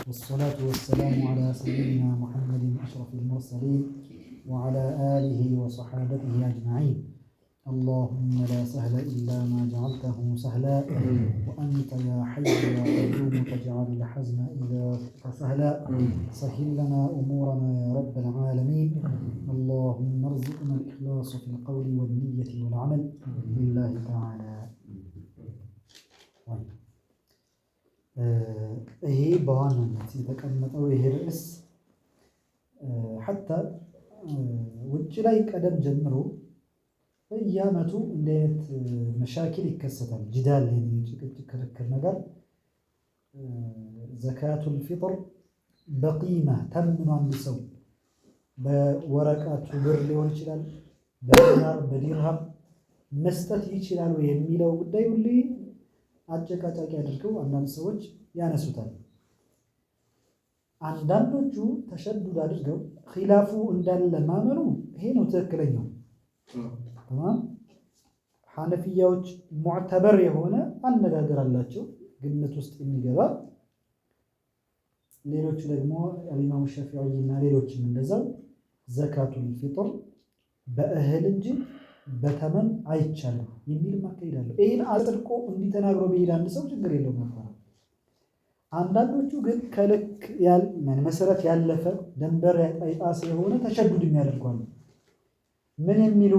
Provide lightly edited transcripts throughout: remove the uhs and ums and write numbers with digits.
والصلاة والسلام على سيدنا محمد أشرف المرسلين وعلى آله وصحابته أجمعين. اللهم لا سهل إلا ما جعلته سهلا، وأنت يا حي يا قيوم تجعل الحزن إذا شئت سهلا. سهل لنا أمورنا يا رب العالمين. اللهم ارزقنا الإخلاص في القول والنية والعمل لله تعالى. ይሄ በዋናነት የተቀመጠው ይሄ ርዕስ ሐታ ውጭ ላይ ቀደም ጀምሮ በየዓመቱ እንዲህ አይነት መሻኪል ይከሰታል። ጅዳል፣ ጭቅጭቅ፣ ክርክር ነገር ዘካቱል ፊጥር በቂማ ተምኖ አንድ ሰው በወረቀቱ ብር ሊሆን ይችላል፣ በዲናር፣ በዲርሃም መስጠት ይችላል ወይ የሚለው ጉዳይ ሁሌ አጨቃጫቂ አድርገው አንዳንድ ሰዎች ያነሱታል። አንዳንዶቹ ተሸዱድ አድርገው ኺላፉ እንዳለ ማመኑ ይሄ ነው ትክክለኛው። ተማም፣ ሐነፊያዎች ሙዕተበር የሆነ አነጋገር አላቸው፣ ግምት ውስጥ የሚገባ። ሌሎቹ ደግሞ አልኢማሙ ሻፊዒ እና ሌሎችም እንደዛው ዘካቱል ፊጥር በእህል እንጂ በተመን አይቻልም የሚልም አካሄድ አለው። ይህን አጽድቆ እንዲህ ተናግሮ ቢሄድ አንድ ሰው ችግር የለውም ነበር። አንዳንዶቹ ግን ከልክ መሰረት ያለፈ፣ ደንበር የጣሰ የሆነ ተሸዱድ የሚያደርጉ አሉ። ምን የሚሉ?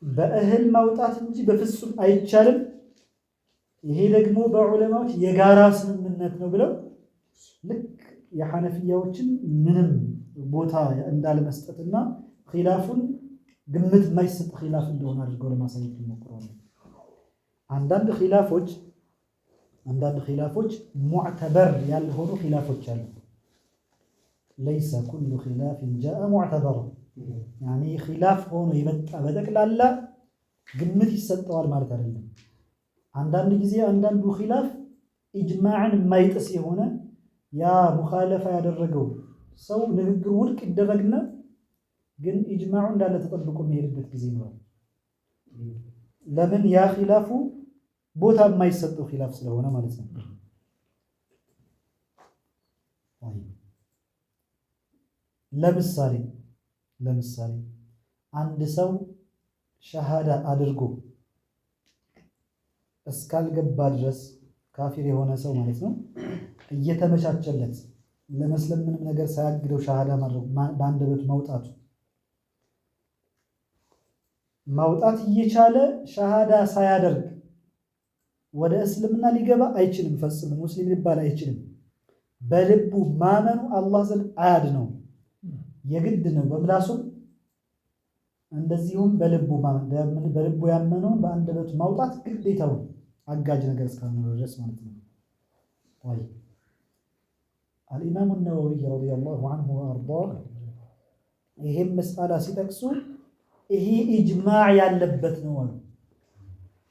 በእህል ማውጣት እንጂ በፍጹም አይቻልም፣ ይሄ ደግሞ በዑለማዎች የጋራ ስምምነት ነው ብለው ልክ የሐነፊያዎችን ምንም ቦታ እንዳለመስጠትና ኺላፉን ግምት የማይሰጥ ኺላፍ እንደሆነ አድርገው ለማሳየት ይሞክራሉ። አንዳንድ ኺላፎች ሙዕተበር ያልሆኑ ኺላፎች አሉ። ليس كل خلاف جاء معتبرا፣ يعني ኺላፍ ሆኖ የመጣ በጠቅላላ ግምት ይሰጠዋል ማለት አይደለም። አንዳንድ ጊዜ አንዳንዱ ኺላፍ ኢጅማዕን የማይጥስ የሆነ፣ ያ ሙኻለፋ ያደረገው ሰው ንግግር ውድቅ ይደረግና ግን ኢጅማዑ እንዳለ ተጠብቆ የሚሄድበት ጊዜ ይኖራል። ለምን? ያ ኺላፉ ቦታ የማይሰጠው ኺላፍ ስለሆነ ማለት ነው። طيب፣ ለምሳሌ አንድ ሰው ሸሃዳ አድርጎ እስካልገባ ድረስ፣ ካፊር የሆነ ሰው ማለት ነው፣ እየተመቻቸለት ለመስለም ምንም ነገር ሳያግደው ሸሃዳ ማድረጉ፣ በአንደበቱ ማውጣቱ፣ ማውጣት እየቻለ ሸሃዳ ሳያደርግ ወደ እስልምና ሊገባ አይችልም። ፈጽሞ ሙስሊም ሊባል አይችልም። በልቡ ማመኑ አላህ ዘንድ አያድነውም። የግድ ነው። በምላሱም እንደዚሁም በልቡ ማመን፣ በልቡ ያመነውን በአንደበቱ ማውጣት ግዴታው ነው። አጋጅ ነገር እስካልኖረ ድረስ ማለት ነው። طيب፣ አልኢማሙ ነወዊ رضي الله عنه وأرضاه ይሄም መስአላ ሲጠቅሱ ይሄ ኢጅማዕ ያለበት ነው አሉ።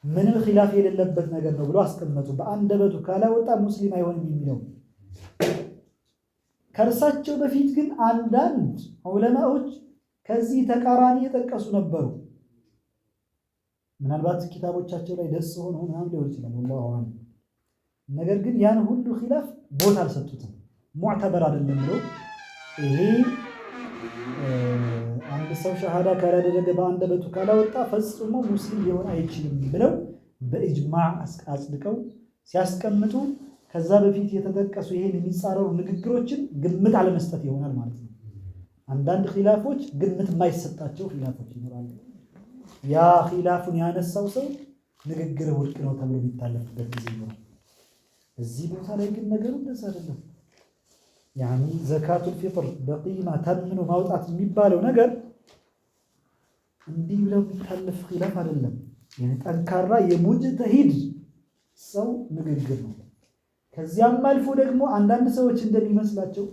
ምንም ኺላፍ የሌለበት ነገር ነው ብሎ አስቀመጡ። በአንደበቱ ካላወጣ ሙስሊም አይሆንም የሚለው። ከእርሳቸው በፊት ግን አንዳንድ ዑለማዎች ከዚህ ተቃራኒ የጠቀሱ ነበሩ። ምናልባት ኪታቦቻቸው ላይ ደስ ሆኖ ምናምን ሊሆን ይችላል፣ والله أعلم። ነገር ግን ያን ሁሉ ኺላፍ ቦታ አልሰጡትም። ሙዕተበር አይደለም ብለው፣ ይሄ አንድ ሰው ሸሃዳ ካላደረገ፣ በአንደበቱ ካላወጣ ፈጽሞ ሙስሊም ሊሆን አይችልም ብለው በኢጅማዕ አጽድቀው ሲያስቀምጡ ከዛ በፊት የተጠቀሱ ይሄን የሚጻረሩ ንግግሮችን ግምት አለመስጠት ይሆናል ማለት ነው። አንዳንድ ኺላፎች ግምት የማይሰጣቸው ኺላፎች ይኖራሉ። ያ ኺላፉን ያነሳው ሰው ንግግር ውድቅ ነው ተብሎ የሚታለፍበት ጊዜ ይኖራል። እዚህ ቦታ ላይ ግን ነገሩ እንደዛ አይደለም። يعني ዘካቱል ፊጥር በቂማ ተምኖ ማውጣት የሚባለው ነገር እንዲህ ብለው የሚታለፍ ኺላፍ አይደለም። ጠንካራ የሙጅተሂድ ሰው ንግግር ነው። ከዚያም አልፎ ደግሞ አንዳንድ ሰዎች እንደሚመስላቸው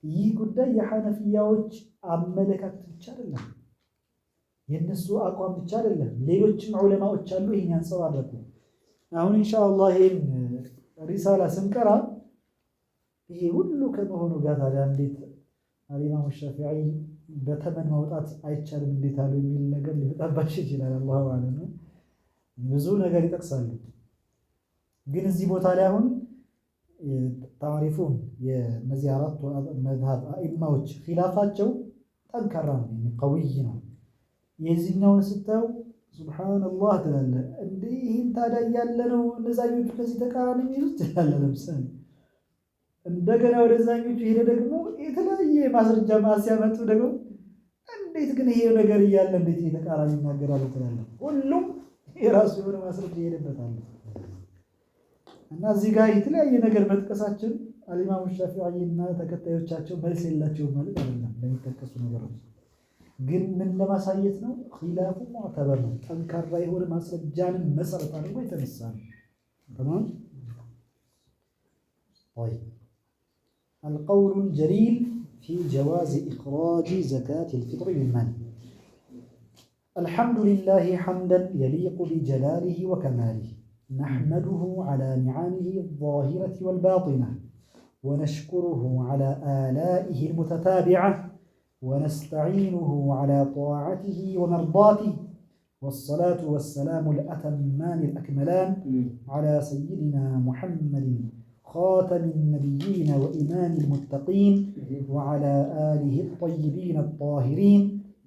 ይህ ጉዳይ የሐነፊያዎች አመለካከት ብቻ አይደለም፣ የእነሱ አቋም ብቻ አይደለም። ሌሎችም ዑለማዎች አሉ ይህን ያንጸባረቁ። አሁን ኢንሻአላህ ይህን ሪሳላ ስንቀራ ይሄ ሁሉ ከመሆኑ ጋር ታዲያ እንዴት አልኢማሙ ሻፊዒ በተመን ማውጣት አይቻልም እንዴት አሉ የሚል ነገር ሊመጣባቸው ይችላል። الله أعلم። ብዙ ነገር ይጠቅሳሉ። ግን እዚህ ቦታ ላይ አሁን ታሪፉን የእነዚህ አራቱ መዝሀብ አኢማዎች ኺላፋቸው ጠንካራ ነው፣ قوي ነው። የዚህኛውን ስታየው سبحان الله ትላለህ። እንዴ ይህን ታዲያ እያለ ነው እነዛኞቹ ከዚህ ተቃራኒ የሚይዙት ትላለህ። ለምሳሌ እንደገና ወደዛኞቹ ሄደ ደግሞ የተለያየ ማስረጃ ሲያመጡ ደግሞ እንዴት ግን ይሄ ነገር እያለ እንዴት ይሄ ተቃራኒ ይናገራሉ ትላለህ። ሁሉም የራሱ የሆነ ማስረጃ ይሄድበታል። እና እዚህ ጋር የተለያየ ነገር መጥቀሳችን አልኢማሙ ሻፊዒ እና ተከታዮቻቸው መልስ የላቸውም ማለት አይደለም። ለሚጠቀሱ ነገሮች ግን ምን ለማሳየት ነው? ኺላፉ ሙዕተበር ነው፣ ጠንካራ የሆነ ማስረጃንን መሰረት አድርጎ የተነሳ ነው። ተማም። طيب القول الجليل في جواز إخراج زكاة الفطر بالمال. الحمد لله حمدا يليق بجلاله وكماله، نحمده على نعمه الظاهرة والباطنة، ونشكره على آلائه المتتابعة، ونستعينه على طاعته ومرضاته، والصلاة والسلام الأتمان الأكملان على سيدنا محمد خاتم النبيين وإمام المتقين، وعلى آله الطيبين الطاهرين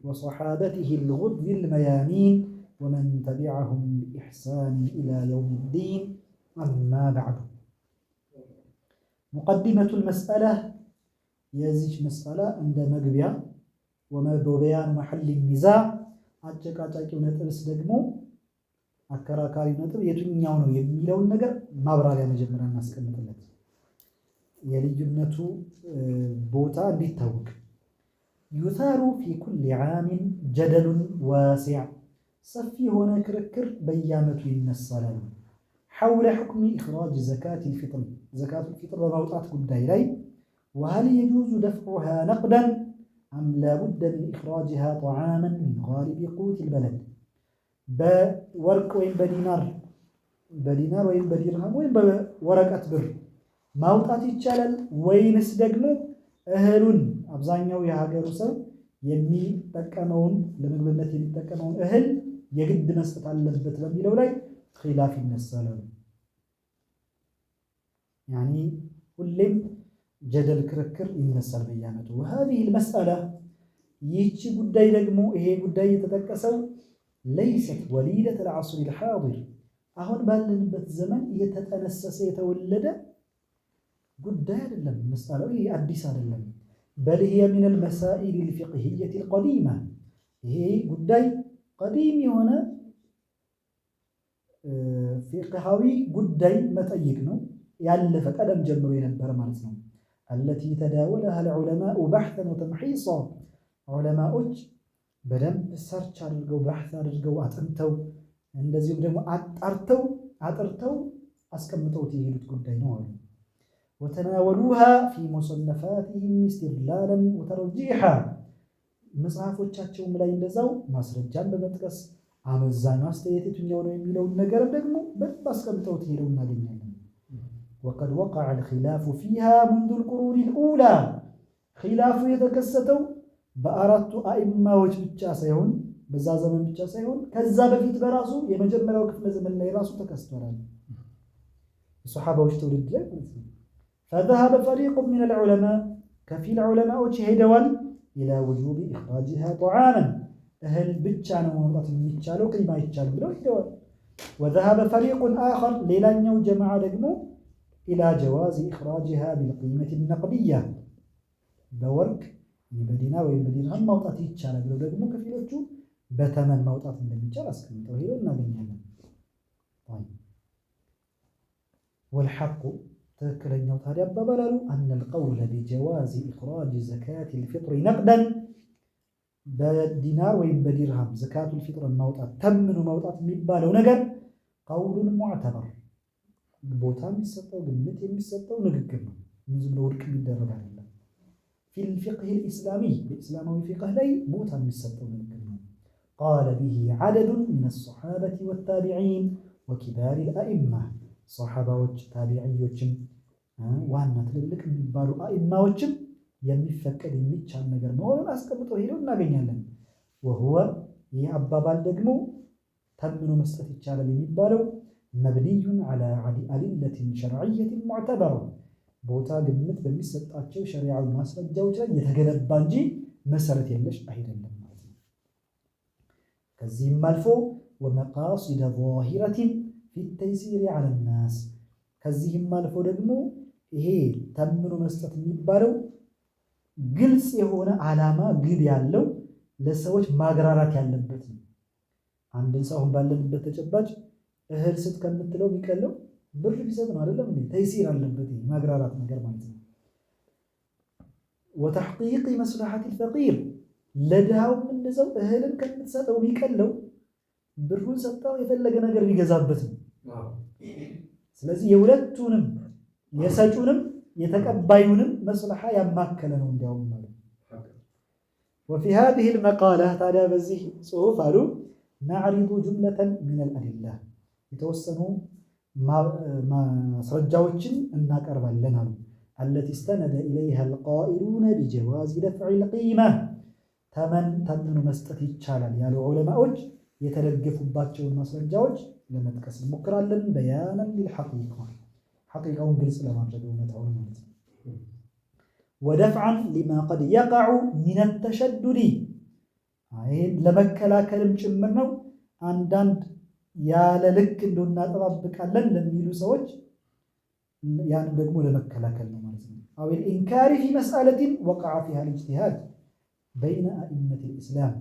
وصحابته الغر الميامين، ومن تبعهم بإحسان إلى يوم الدين. أما بعد. مقدمة المسألة، የዚች መስአላ እንደ መግቢያ وبيان محل النزاع፣ አጨቃጫቂው ነጥብስ ደግሞ አከራካሪው ነጥብ የትኛው ነው የሚለውን ነገር ማብራሪያ መጀመሪያ እናስቀምጥለት፣ የልዩነቱ ቦታ እንዲታወቅ። يثار في كل عام جدل واسع፣ ሰፊ የሆነ ክርክር በየዓመቱ ይነሳል። حول حكم إخراج زكاة الفطر፣ ዘካቱል ፊጥር በማውጣት ጉዳይ ላይ፣ وهل يجوز دفعها نقدا أم لا بد من إخراجها طعاما من غالب قوت البلد። በወርቅ ወይም በዲናር ወይም በዲርሃም ወይም በወረቀት ብር ማውጣት ይቻላል ወይንስ ደግሞ እህሉን አብዛኛው የሀገሩ ሰው የሚጠቀመውን ለምግብነት የሚጠቀመውን እህል የግድ መስጠት አለበት በሚለው ላይ ኺላፍ ይነሳል። يعني ሁሌም جدل ክርክር ይነሳል በየዓመቱ። وهذه المسألة፣ ይህቺ ጉዳይ ደግሞ ይሄ ጉዳይ የተጠቀሰው ليست وليدة العصر الحاضر፣ አሁን ባለንበት ዘመን የተጠነሰሰ የተወለደ ጉዳይ አይደለም። መስአላው ይሄ አዲስ አይደለም። بل هي من المسائل الفقهية القديمة፣ ይሄ ጉዳይ قديم የሆነ ፊቅሃዊ ጉዳይ መጠይቅ ነው። ያለፈ ቀደም ጀምሮ የነበረ ማለት ነው። التي تداولها العلماء بحثا وتمحيصا፣ ዑለማዎች በደንብ search አድርገው بحث አድርገው አጥንተው እንደዚሁም ደግሞ አጣርተው አጥርተው አስቀምጠውት የሄዱት ጉዳይ ነው አሉ። وتناولوها في مصنفاتهم استدلالا وترجيحا፣ መጽሐፎቻቸውም ላይ እንደዛው ማስረጃን በመጥቀስ አመዛኙ አስተያየት የትኛው ነው የሚለውን ነገርም ደግሞ በደንብ አስቀምጠውት ሄደው እናገኛለን። وقد وقع الخلاف فيها منذ القرون الأولى፣ ኺላፉ የተከሰተው በአራቱ አኢማዎች ብቻ ሳይሆን በዛ ዘመን ብቻ ሳይሆን ከዛ በፊት በራሱ የመጀመሪያው ክፍለ ዘመን ላይ ራሱ ተከስቷል። የሶሓባዎች ትውልድ ላይ ማለት ነው። فذهب فريق من العلماء፣ ከፊል ዑለማዎች ሄደዋል إلى وجوب إخراجها طعاما፣ እህል ብቻ ነው ማውጣት የሚቻለው قيمة አይቻልም ብለው ሄደዋል። وذهب فريق آخر፣ ሌላኛው ጀማዓ ደግሞ إلى جواز إخراجها بالقيمة النقدية፣ በወርቅ በዲናር ወይም በዲርሃም ማውጣት ይቻላል ብለው ደግሞ ከፊሎቹ በተመን ማውጣት እንደሚቻል አስቀምጠው ሄደው እናገኛለን። والحق፣ ትክክለኛው ታዲያ አባባል አሉ أن القول بجواز إخراج زكاة الفطر نقدا፣ በዲናር ወይም በዲርሃም ዘካቱል ፊጥርን ማውጣት ተምኖ ማውጣት የሚባለው ነገር قول معتبر፣ ቦታ የሚሰጠው ግምት የሚሰጠው ንግግር ነው። ዝም ብሎ ውድቅ የሚደረግ አይደለም። في الفقه الإسلامي፣ በኢስላማዊ ፊቅህ ላይ ቦታ የሚሰጠው ንግግር ነው። قال به عدد من الصحابة والتابعين وكبار الأئمة፣ ሰሓባዎች ታቢዕዮችም ዋና ትልልቅ የሚባሉ አኢማዎችም የሚፈቀድ የሚቻል ነገር መሆኑን አስቀምጠው ሄደው እናገኛለን። وهو፣ ይህ አባባል ደግሞ ተምኖ መስጠት ይቻላል የሚባለው مبني على أدلة شرعية معتبرة ቦታ ግምት በሚሰጣቸው ሸሪዓዊ ማስረጃዎች ላይ የተገነባ እንጂ መሰረት የለሽ አይደለም ማለት ነው። ከዚህም አልፎ ومقاصد ظاهرة في التيسير على الناس ከዚህም አልፎ ደግሞ ይሄ ተምኖ መስጠት የሚባለው ግልጽ የሆነ ዓላማ ግብ ያለው ለሰዎች ማግራራት ያለበት ነው። አንድን ሰው አሁን ባለንበት ተጨባጭ እህል ስጥ ከምትለው የሚቀለው ብር ቢሰጥ ነው አይደለም እንዴ? تيسير አለበት ይሄ ማግራራት ነገር ማለት ነው። وتحقيق مصلحة الفقير ለድሃውም እንደዛው እህልን ከምትሰጠው የሚቀለው ብሩን ሰጠው የፈለገ ነገር ቢገዛበት ነው። ስለዚህ የሁለቱንም የሰጩንም የተቀባዩንም መስለሓ ያማከለ ነው እንዲያውም ማለት ነው። وفي هذه المقالة ታዲያ በዚህ ጽሑፍ አሉ نعرض جملة من الأدلة የተወሰኑ ማስረጃዎችን እናቀርባለን አሉ። التي استند إليها القائلون بجواز دفع القيمة ተመን ተምኖ መስጠት ይቻላል ያሉ ዑለማዎች የተደገፉባቸውን ማስረጃዎች ለመጥቀስ እንሞክራለን። بيانا للحقيقة ሐቂቃውን ግልጽ ለማድረግ እውነታውን ማለት ነው። ودفعا لما قد يقع من التشدد ይህን ለመከላከልም ጭምር ነው። አንዳንድ ያለ ልክ እንደው እናጠባብቃለን ለሚሉ ሰዎች ያንን ደግሞ ለመከላከል ነው ማለት ነው። أو الإنكار في مسألة وقع فيها الاجتهاد بين أئمة الإسلام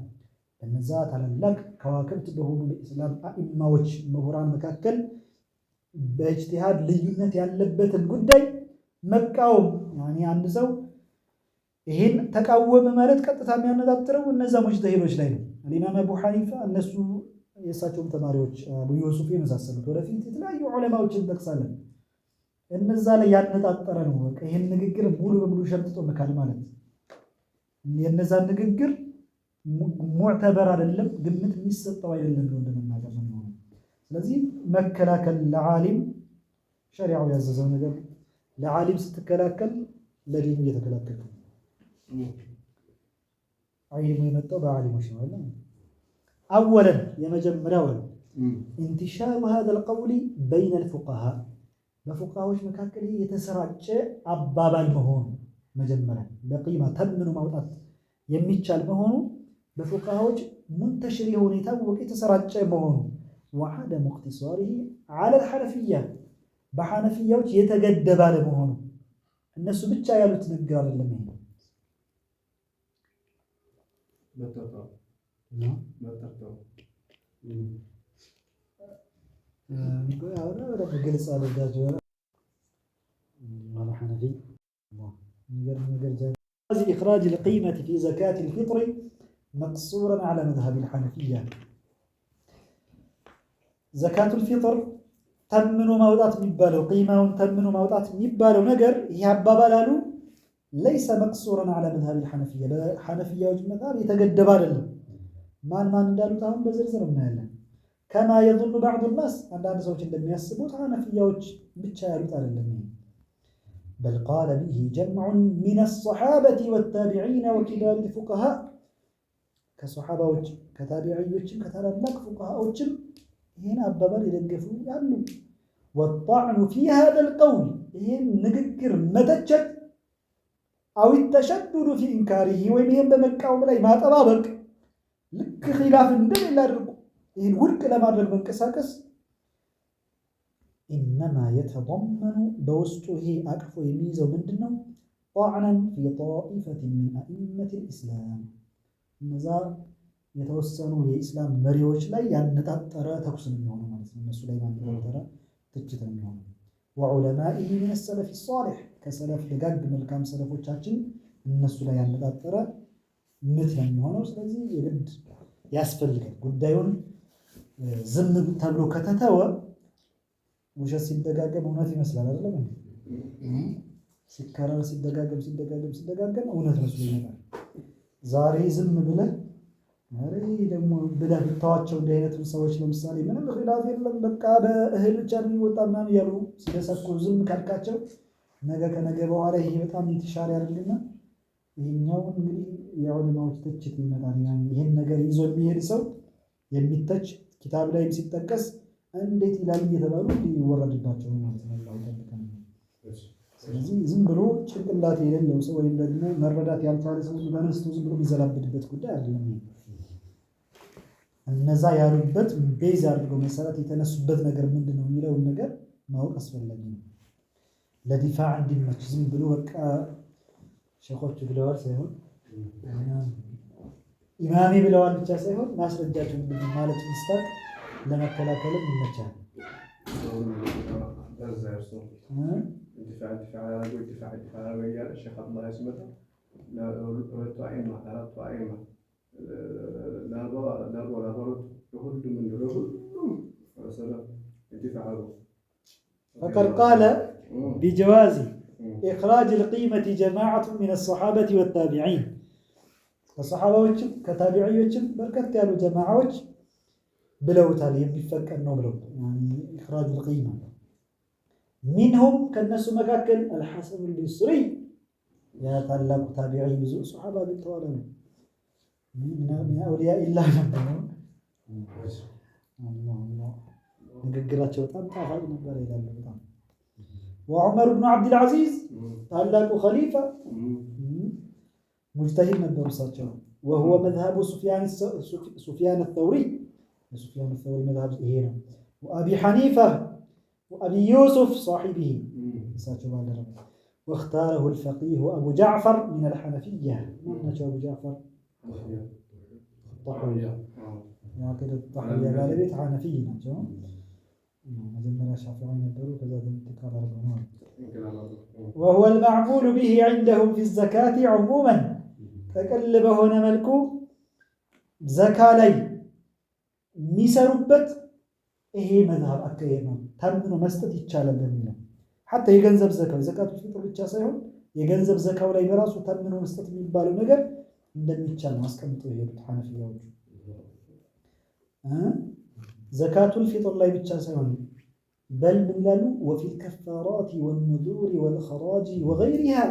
በነዛ ታላላቅ ከዋክብት በሆኑ በኢስላም አኢማዎች ምሁራን መካከል በእጅቲሃድ ልዩነት ያለበትን ጉዳይ መቃወም። ያኔ አንድ ሰው ይህን ተቃወመ ማለት ቀጥታ የሚያነጣጥረው እነዛ ሙጅተሂዶች ላይ ነው። አልኢማም አቡ ሐኒፋ እነሱ የእሳቸውም ተማሪዎች አቡ ዩሱፍ የመሳሰሉት ወደፊት የተለያዩ ዑለማዎችን እንጠቅሳለን። እነዛ ላይ ያነጣጠረ ነው። በቃ ይህን ንግግር ሙሉ በሙሉ ሸምጥጦ መካድ ማለት የእነዛን ንግግር معتبر አይደለም፣ ግምት የሚሰጠው አይደለም ብሎ እንደመናገር ነው የሚሆነው። ስለዚህ መከላከል ለዓሊም ሸሪዓው ያዘዘው ነገር ለዓሊም ስትከላከል ለዲኑ እየተከላከልክ ነው። ዒልሙ የመጣው በዓሊሞች ነው አይደል? أولا የመጀመሪያው አሉ انتشار هذا القول بين الفقهاء በፉቃሃዎች መካከል የተሰራጨ አባባል መሆኑ መጀመሪያ በቂማ ተምኖ ማውጣት የሚቻል መሆኑ በፉቃሃዎች منتشر የሆነ የታወቀ የተሰራጨ መሆኑ وعدم اقتصاره على الحنفية በሐነፊያዎች የተገደበ አለመሆኑ እነሱ ብቻ ያሉት ንግግር አይደለም። ይሄ ግልጽ አድርጋችሁ إخراج القيمة في زكاة الفطر مقصورا على مذهب الحنفية زكاة الفطر ተምኖ ማውጣት የሚባለው ቂማውን ተምኖ ማውጣት የሚባለው ነገር ይህ አባባል አሉ ليس مقصورا على مذهب الحنفية በሐነፊያዎች መዝሀብ የተገደበ አይደለም። ማን ማን እንዳሉት አሁን በዝርዝር እናያለን። كما يظن بعض الناس አንዳንድ ሰዎች እንደሚያስቡት ሐነፊያዎች ብቻ ያሉት አይደለም። ይሄ بل قال به جمع من الصحابة والتابعين وكبار الفقهاء ከሰሓባዎች ከታቢዕዮችም ከታላላቅ ፉቀሃዎችም ይህን አባባል የደገፉ ያሉ። والطعن في هذا القول ይህን ንግግር መተቸት أو التشدد في إنكاره ወይም ይህን በመቃወም ላይ ማጠባበቅ ልክ ኺላፍ እንደሌለ አድርጎ ይህን ውድቅ ለማድረግ መንቀሳቀስ إنما يتضمن በውስጡ ይሄ አቅፎ የሚይዘው ምንድን ነው? طعنا في طائفة من أئمة الإسلام እነዛ የተወሰኑ የኢስላም መሪዎች ላይ ያነጣጠረ ተኩስ ነው የሚሆነው ማለት ነው። እነሱ ላይ ያነጣጠረ ትችት ነው የሚሆነው። وعلمائه من السلف الصالح ከሰለፍ ደጋግ መልካም ሰለፎቻችን እነሱ ላይ ያነጣጠረ ምት ነው የሚሆነው። ስለዚህ የግድ ያስፈልጋል። ጉዳዩን ዝም ተብሎ ከተተወ ውሸት ሲደጋገም እውነት ይመስላል አይደለም እንዴ? ሲከረር ሲደጋገም ሲደጋገም ሲደጋገም እውነት መስሎ ይመጣል። ዛሬ ዝም ብለህ ኧረ ደግሞ ብለህ ብታዋቸው እንዲህ አይነቱን ሰዎች ለምሳሌ ምንም ኺላፍ የለም በቃ በእህል ብቻ ነው የሚወጣ ምናምን እያሉ ሲደሰኩሩ ዝም ካልካቸው ነገ ከነገ በኋላ ይሄ በጣም انتشار ያደርግና ይሄኛው እንግዲህ የዑለማዎች ትችት ይመጣል። ይህን ነገር ይዞ የሚሄድ ሰው የሚተች ኪታብ ላይም ሲጠቀስ እንዴት ይላሉ እየተባሉ ሊወረድባቸው ማለት ነው። አላህ ይጠብቀን። ስለዚህ ዝም ብሎ ጭንቅላት የሌለው ሰው ወይም ደግሞ መረዳት ያልቻለ ሰው ተነስቶ ዝም ብሎ የሚዘላብድበት ጉዳይ አይደለም። እነዛ ያሉበት base አድርገው መሰረት የተነሱበት ነገር ምንድን ነው የሚለውን ነገር ማወቅ አስፈላጊ ነው። ለዲፋዕ እንዲመች ዝም ብሎ በቃ ሸኾቹ ብለዋል ሳይሆን ኢማሜ ብለዋል ብቻ ሳይሆን ማስረጃቸው ምንድን ነው ማለት ምስታቅ ለመከላከልም ይመቻል። ድፋዕ ያደረገው እያለ ሼክ አብዱላሂ ሲመጣ ለሁለቱ አኢማ ለአራቱ አኢማ ለአርባ 42ቱ ለሁሉም እንደው ለሁሉም ሰለፍ ድፋዕ አድርገው فقد قال بجواز إخراج القيمة جماعة من الصحابة والتابعين ከሰሓባዎችም ከታቢዕዮችም በርከት ያሉ ጀማዓዎች ብለውታል፣ የሚፈቀድ ነው ብለው إخراج القيمة። منهم ከነሱ መካከል አልሐሰን አልበስሪ ያ ታላቁ ታቢዒ ብዙ ሰሓባ አግኝተዋል አሉ። من أولياء الله ነበሩ። ንግግራቸው በጣም ጣፋጭ ነበር ይላሉ። በጣም ወዑመር ብኑ ዓብድልዓዚዝ ታላቁ ኸሊፋ ሙጅተሂድ ነበሩ እሳቸው። وهو مذهب سفيان الثوري የሱፊያን ተውሪ መዝሀብ ይሄ ነው። وأبي حنيفة وأبي يوسف صاحبه እሳቸው ባልደረባ واختاره الفقيه أبو جعفر من الحنفية ማናቸው አቡ ጃዕፈር? ጣሑያ የዓቂደት ጣሑያ ባለቤት ሐነፊይ ናቸው። መጀመሪያ ሻፊዒ ነበሩ፣ ከዛ ኢንቲቃል አድርገው ነው። وهو المعمول به عندهم في الزكاة عموما ጠቅል በሆነ መልኩ ዘካ ላይ የሚሰሩበት ይሄ መዝሀብ አካሄድ ነው። ተምኖ መስጠት ይቻላል በሚለው حتى የገንዘብ ዘካው ዘካቱ ፊጥር ብቻ ሳይሆን የገንዘብ ዘካው ላይ በራሱ ተምኖ መስጠት የሚባለው ነገር እንደሚቻል ነው አስቀምጠው የሄዱት ሐነፊያዎቹ። ዘካቱል ፊጥር ላይ ብቻ ሳይሆን بل ምን ይላሉ? وفي الكفارات والنذور والخراج وغيرها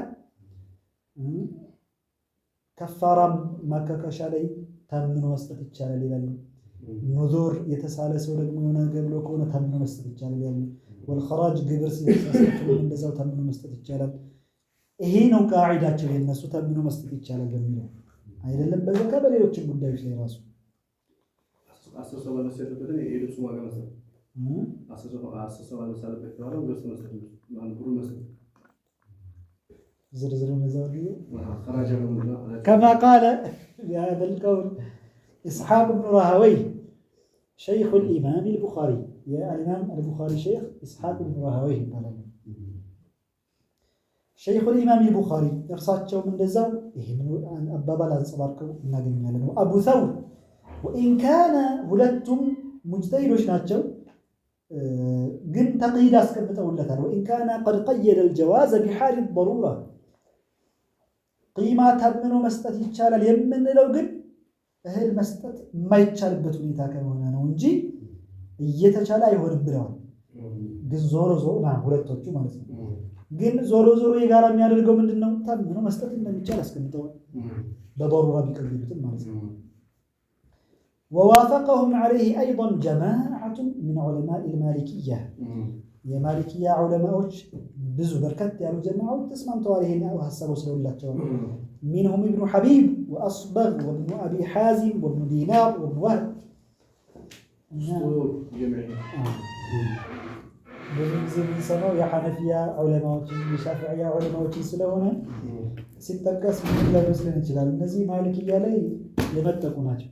ከፋራም ማካካሻ ላይ ተምኖ መስጠት ይቻላል ይላሉ። ኑዙር የተሳለ ሰው ደግሞ የሆነ ነገር ብሎ ከሆነ ተምኖ መስጠት ይቻላል ይላሉ። والخراج ግብር ሲያስከፍሉ እንደዛው ተምኖ መስጠት ይቻላል። ይሄ ነው ቃዒዳቸው የነሱ ተምኖ መስጠት ይቻላል በሚለው አይደለም በዘካ በሌሎችም ጉዳዮች ላይ ራሱ 10 ሰው መልበስ ያለበትን የልብሱ ዋጋ መስጠት፣ 10 ሰው መልበስ አለበት የተባለው ልብስ መስጠት፣ ብሩን መስጠት። ዝርዝር እነዛው ጊዜ كما قال بهذا القول إسحاق بن راهويه شيخ الإمام البخاري የኢማም አልቡኻሪ ሸይኽ ኢስሐቅ ብን ራሃወይህ ይባላሉ። شيخ الإمام البخاري እርሳቸውም እንደዛው ይህንን አባባል አንጸባርቀው እናገኛለን። አቡ ተውር وإن كان ሁለቱም ሙጅተሂዶች ናቸው፣ ግን ተቅይድ አስቀምጠውለታል። وإن كان قد قيد الجواز بحال الضرورة ቂማ ተምኖ መስጠት ይቻላል የምንለው ግን እህል መስጠት የማይቻልበት ሁኔታ ከሆነ ነው እንጂ እየተቻለ አይሆንም ብለዋል። ግን ዞሮ ዞሮ ሁለቶቹ ማለት ነው። ግን ዞሮ ዞሮ የጋራ የሚያደርገው ምንድን ነው? ተምኖ መስጠት እንደሚቻል አስቀምጠዋል። በዶሩራ ቢቀይዱትም ማለት ነው። ووافقهم عليه أيضا جماعة من علماء المالكية የማሊክያ ዑለማዎች ብዙ በርከት ያሉ ጀማዓዎች ተስማምተዋል። ይሄን ሀሳብ ወስደውላቸዋል። منهم ابن حبيب وأصبغ وابن أبي حازم وابن دينار وابن وهب። ብዙ ጊዜ የምንሰማው የሐነፊያ ዑለማዎችን የሻፊዕያ ዑለማዎችን ስለሆነ ሲጠቀስ ምን ላይመስለን ይችላል። እነዚህ ማሊክያ ላይ የመጠቁ ናቸው።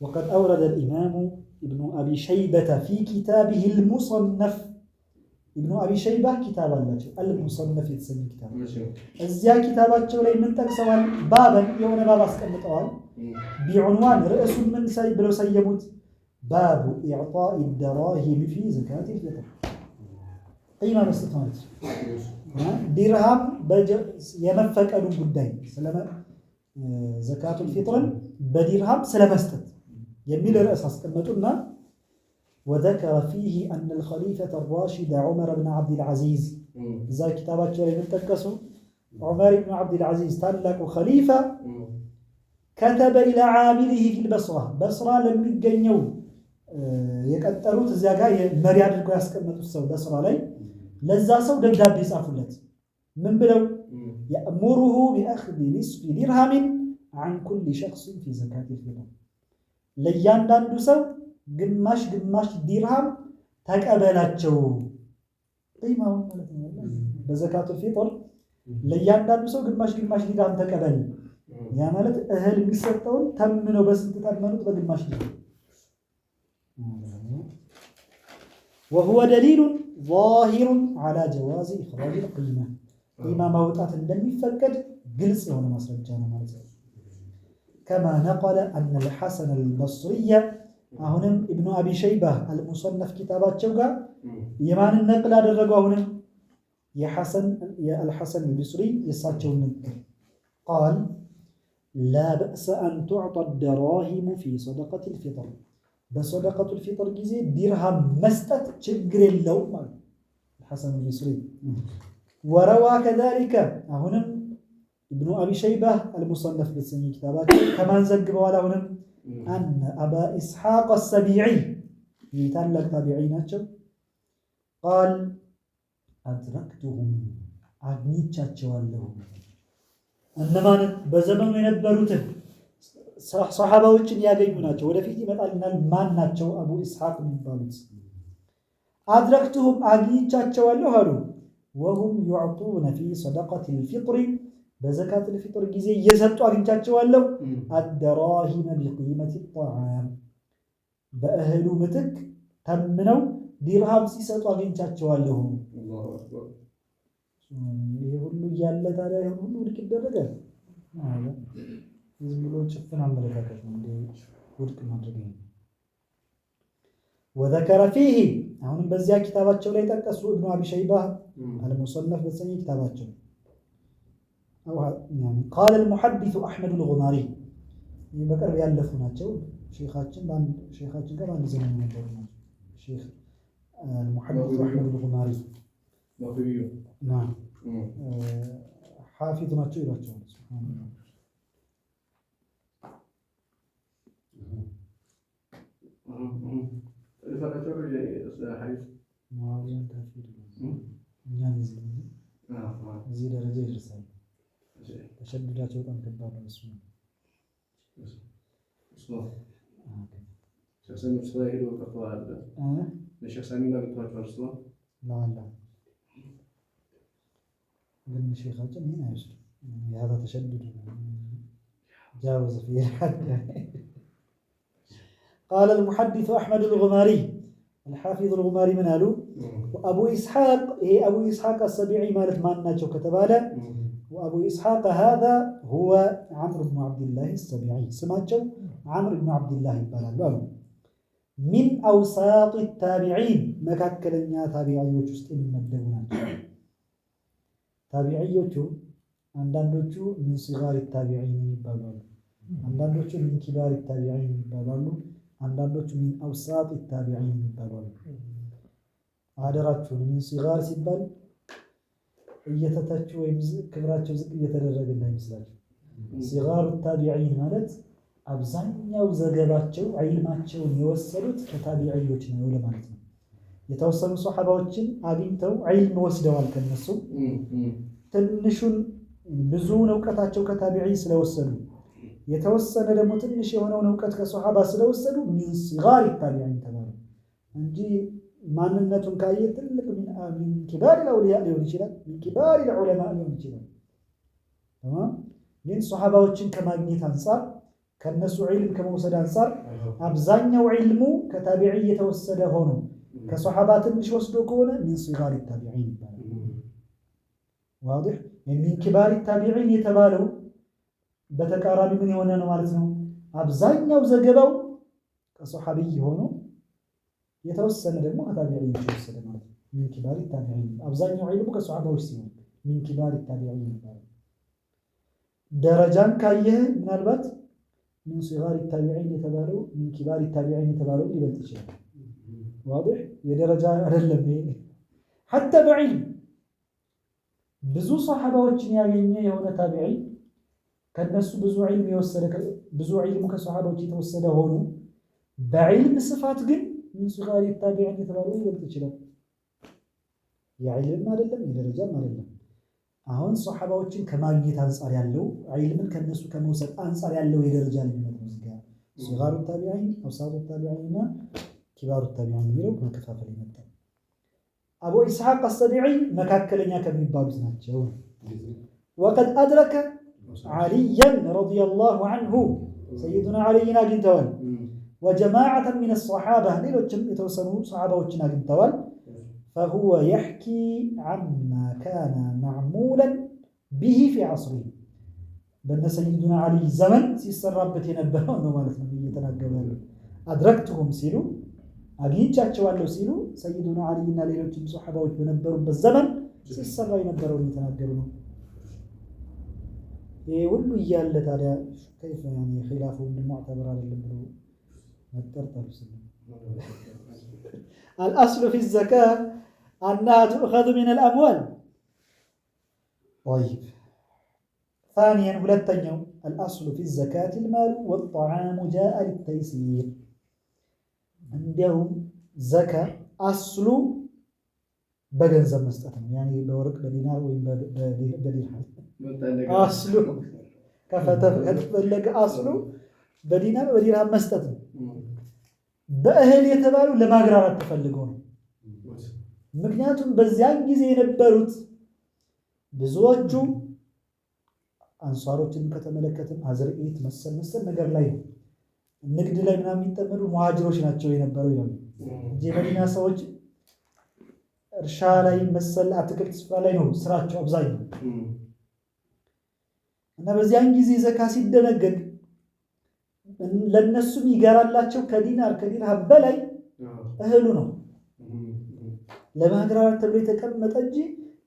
وقد أورد الإمام ابن أبي شيبة في كتابه المصنف ኢብኑ አቢ ሸይባ ኪታብ አላቸው፣ አልሙሰነፍ የተሰኘ ኪታብ። እዚያ ኪታባቸው ላይ ምን ጠቅሰዋል? بابا የሆነ ባብ አስቀምጠዋል። بعنوان ርዕሱን ምን ብለው ሰየሙት? باب إعطاء الدراهم في زكاة الفطر ቂማ መስጠት ማለት ነው። ዲርሃም የመፈቀዱን ጉዳይ ዘካቱል ፊጥርን በዲርሃም ስለመስጠት የሚል ርዕስ አስቀመጡና وذكر فيه أن الخليفة الراشد عمر بن عبد العزيز እዛ ኪታባቸው ላይ የምንጠቀሱ ዑመር ብን ዓብድልዓዚዝ ታላቁ ኸሊፋ كتب إلى عامله في البصرة በስራ ለሚገኘው የቀጠሩት እዚያ ጋር መሪ አድርገው ያስቀመጡት ሰው በስራ ላይ ለዛ ሰው ደብዳቤ ጻፉለት። ምን ብለው? يأمره بأخذ نصف درهم عن كل شخص في زكاة الفطر፣ ለእያንዳንዱ ሰው ግማሽ ግማሽ ዲርሃም ተቀበላቸው። ቂማውን ማለት ነው። በዘካቱል ፊጥር ለእያንዳንዱ ሰው ግማሽ ግማሽ ዲርሃም ተቀበል። ያ ማለት እህል የሚሰጠውን ተምነው በስንት ተመኑት? በግማሽ ዲርሃም። وهو دليل ظاهر على جواز إخراج القيمة፣ ቂማ ማውጣት እንደሚፈቀድ ግልጽ የሆነ ማስረጃ ነው ማለት ነው። كما نقل أن الحسن البصري፣ አሁንም ኢብኑ አቢ ሸይባ አልሙሰነፍ ኪታባቸው ጋር የማንን ነቅል አደረገው? አሁንም የአልሐሰን አልበስሪ የእሳቸውን ንግግር قال لا بأس أن تعطى الدراهم في صدقة الفطر፣ በሰደቀቱል ፊጥር ጊዜ ዲርሃም መስጠት ችግር የለውም ማለት አልሐሰን አልበስሪ። وروى كذلك፣ አሁንም ኢብኑ አቢ ሸይባ አልሙሰነፍ በተሰኘ ኪታባቸው ከማን ዘግበዋል? አሁንም أن أبا إسحاق السبيعي፣ ይህ ታላቅ ታቢዒ ናቸው። قال أدركتهم፣ አግኝቻቸዋለሁ። እነማንን? በዘመኑ የነበሩትን ሰሓባዎችን ያገኙ ናቸው። ወደፊት ይመጣልናል። ማን ናቸው አቡ ኢስሐቅ የሚባሉት? أدركتهم አግኝቻቸዋለሁ አሉ። وهم يعطون في صدقة الفطر፣ በዘካቱል ፊጥር ጊዜ እየሰጡ አግኝቻቸዋለሁ። الدراهم بقيمة الطعام፣ በእህሉ ምትክ ተምነው ዲርሃም ሲሰጡ አግኝቻቸዋለሁ። ይሄ ሁሉ እያለ ታዲያ ይሄ ሁሉ ውድቅ ይደረጋል? ዝም ብሎ ጭፍን አመለካከት ነው እንደ ውድቅ ማድረግ ነው። وذكر فيه፣ አሁንም በዚያ ኪታባቸው ላይ ጠቀሱ ኢብኑ አቢ ሸይባ አልሙሰነፍ በተሰኘ ኪታባቸው قال المحدث أحمد الغماري፣ በቅርብ ያለፉ ናቸው። ሼኻችን ጋር በአንድ ዘመን የነበሩ ናቸው። ሼኽ አልሙሐዲሱ አሕመድ አልጉማሪ ሓፊዝ ናቸው ይሏቸዋል። እዚህ ደረጃ ይደርሳሉ። ተሸድዳቸው በጣም ከባድ ነው። እሱ ግን ሼኻችን ይህን አይወስድም። هذا تشدد جاوز فيه الحد። قال المحدث أحمد الغماري፣ الحافظ الغماري ምን አሉ? አቡ ኢስሐቅ፣ ይሄ አቡ ኢስሐቅ አሰቢዒ ማለት ማን ናቸው ከተባለ وأبو إسحاق هذا هو عمرو بن عبد الله السبيعي፣ ስማቸው ዓምር ብኑ ዓብድላህ ይባላሉ አሉ። من أوساط التابعين፣ መካከለኛ ታቢዒዎች ውስጥ የሚመደቡ ናቸው። ታቢዒዎቹ አንዳንዶቹ من صغار التابعين የሚባሉ አሉ። አንዳንዶቹ من كبار التابعين የሚባሉ አሉ። አንዳንዶቹ من أوساط التابعين የሚባሉ አሉ። አደራችሁን من صغار ሲባል እየተተቹ ወይም ክብራቸው ዝቅ እየተደረገ እንዳይመስላችሁ። صغار التابعين ማለት አብዛኛው ዘገባቸው ዒልማቸውን የወሰዱት ከታቢዒዎች ነው ለማለት ነው። የተወሰኑ ሰሓባዎችን አግኝተው ዒልም ወስደዋል ከነሱ። ትንሹን ብዙውን እውቀታቸው ከታቢዒ ስለወሰዱ የተወሰነ ደግሞ ትንሽ የሆነውን እውቀት ከሰሓባ ስለወሰዱ من صغار التابعين ተባሉ እንጂ ማንነቱን ካየ ትልቅ من كبار الأولياء ሊሆን ይችላል፣ من كبار العلماء ሊሆን ይችላል። ግን ሰሓባዎችን ከማግኘት አንጻር ከነሱ ዒልም ከመውሰድ አንጻር አብዛኛው ዒልሙ ከታቢዒ የተወሰደ ሆኖ ከሰሓባ ትንሽ ወስዶ ከሆነ من صغار التابعين ይባላል። واضح። من كبار التابعين የተባለው በተቃራኒ ምን የሆነ ነው ማለት ነው? አብዛኛው ዘገባው ከሰሓቢይ ሆኖ የተወሰነ ደግሞ ከታቢዒዎች የወሰደ ማለት ነው። من كبار التابعين አብዛኛው ዒልሙ ከሰሓባዎች ሲሆን من كبار التابعين ይባላል። ደረጃን ካየህ ምናልባት من صغار التابعين የተባለው من كبار التابعين የተባለው ሊበልጥ ይችላል። واضح። የደረጃ አይደለም ይሄ። حتى በዒልም ብዙ ሰሓባዎችን ያገኘ የሆነ ታቢዒ ከነሱ ብዙ ዒልም የወሰደ ብዙ ዒልሙ ከሰሓባዎች የተወሰደ ሆኖ በዒልም ስፋት ግን من صغار التابعين የተባለው ሊበልጥ ይችላል። የዒልምም አይደለም የደረጃም አይደለም። አሁን ሰሓባዎችን ከማግኘት አንጻር ያለው ዒልምን ከነሱ ከመውሰድ አንጻር ያለው የደረጃ ልዩነት ነው። እዚህ ጋር صغار التابعين፣ أوساط التابعين እና كبار التابعين የሚለው መከፋፈል የመጣው አቡ ኢስሐቅ አሰቢዒ መካከለኛ ከሚባሉት ናቸው። وقد أدرك عليا رضي الله عنه ሰይዱና ዓሊይን አግኝተዋል። وجماعة من الصحابة ሌሎችም የተወሰኑ ሰሓባዎችን አግኝተዋል። فهو يحكي عما كان معمولا به في عصره በነ ሰይዱና ዓሊይ ዘመን ሲሰራበት የነበረው ነው ማለት ነው እየተናገሩ ያሉት። أدركتهم ሲሉ አግኝቻቸዋለሁ ሲሉ ሰይዱና ዓሊይና ሌሎችም ሰሓባዎች በነበሩበት ዘመን ሲሰራ የነበረውን እየተናገሩ ነው። ይህ ሁሉ እያለ ታዲያ كيف ኺላፉ معتبر አይደለም ብሎ መጠርጠሩ ስ الأصل في الزكاة أنها تؤخذ من الأموال። طيب ثانيا ሁለተኛው الأصل في الزكاة المال والطعام جاء للتيسير። እንዲያውም ዘካ አስሉ በገንዘብ መስጠት ነው። ያኔ በወርቅ በዲናር ወይም በዲርሃም አስሉ ከተፈለገ አስሉ በዲናር በዲርሃም መስጠት ነው። በእህል የተባሉ ለማግራራት ተፈልገው ነው። ምክንያቱም በዚያን ጊዜ የነበሩት ብዙዎቹ አንሷሮችን ከተመለከትን አዝርኢት መሰል መሰል ነገር ላይ ነው ንግድ ላይ ምናምን የሚጠመዱ ሙሃጅሮች ናቸው የነበረው ይላሉ እንጂ የመዲና ሰዎች እርሻ ላይ መሰል አትክልት ስፍራ ላይ ነው ስራቸው አብዛኛው። እና በዚያን ጊዜ ዘካ ሲደነገግ ለእነሱም ይገራላቸው ከዲናር ከዲርሃም በላይ እህሉ ነው ለማግራራት ተብሎ የተቀመጠ እንጂ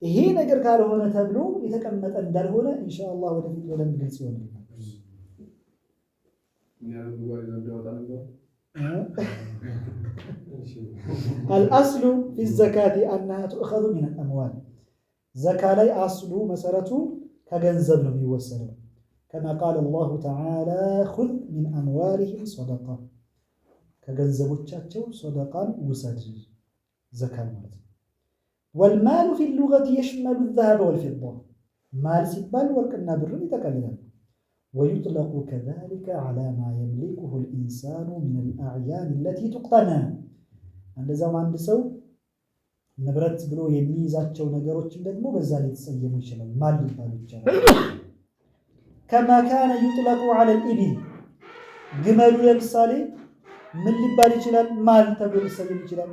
ይሄ ነገር ካልሆነ ተብሎ የተቀመጠ እንዳልሆነ ኢንሻአላህ ወደፊት በደንብ ግልጽ ይሆንልናል። الأصل في الزكاة أنها تؤخذ من الأموال። ዘካ ላይ አስሉ መሰረቱ ከገንዘብ ነው የሚወሰደው። كما قال الله تعالى خذ من أموالهم صدقة፣ ከገንዘቦቻቸው ሶደቃን ውሰድ ዘካን ማለት ነው። والمال في اللغة يشمل الذهب والفضة፣ مال ሲባል ወርቅና ብርን ይጠቀልላል። ويطلق كذلك على ما يملكه الإنسان من الأعيان التي تقتنى። እንደዛም አንድ ሰው ንብረት ብሎ የሚይዛቸው ነገሮችን ደግሞ በዛ ሊተሰየሙ ይችላል፣ مال ሊባሉ ይቻላል። كما كان يطلق على الإبل፣ ግመሉ ለምሳሌ ምን ሊባል ይችላል? مال ተብሎ ሊሰየም ይችላል።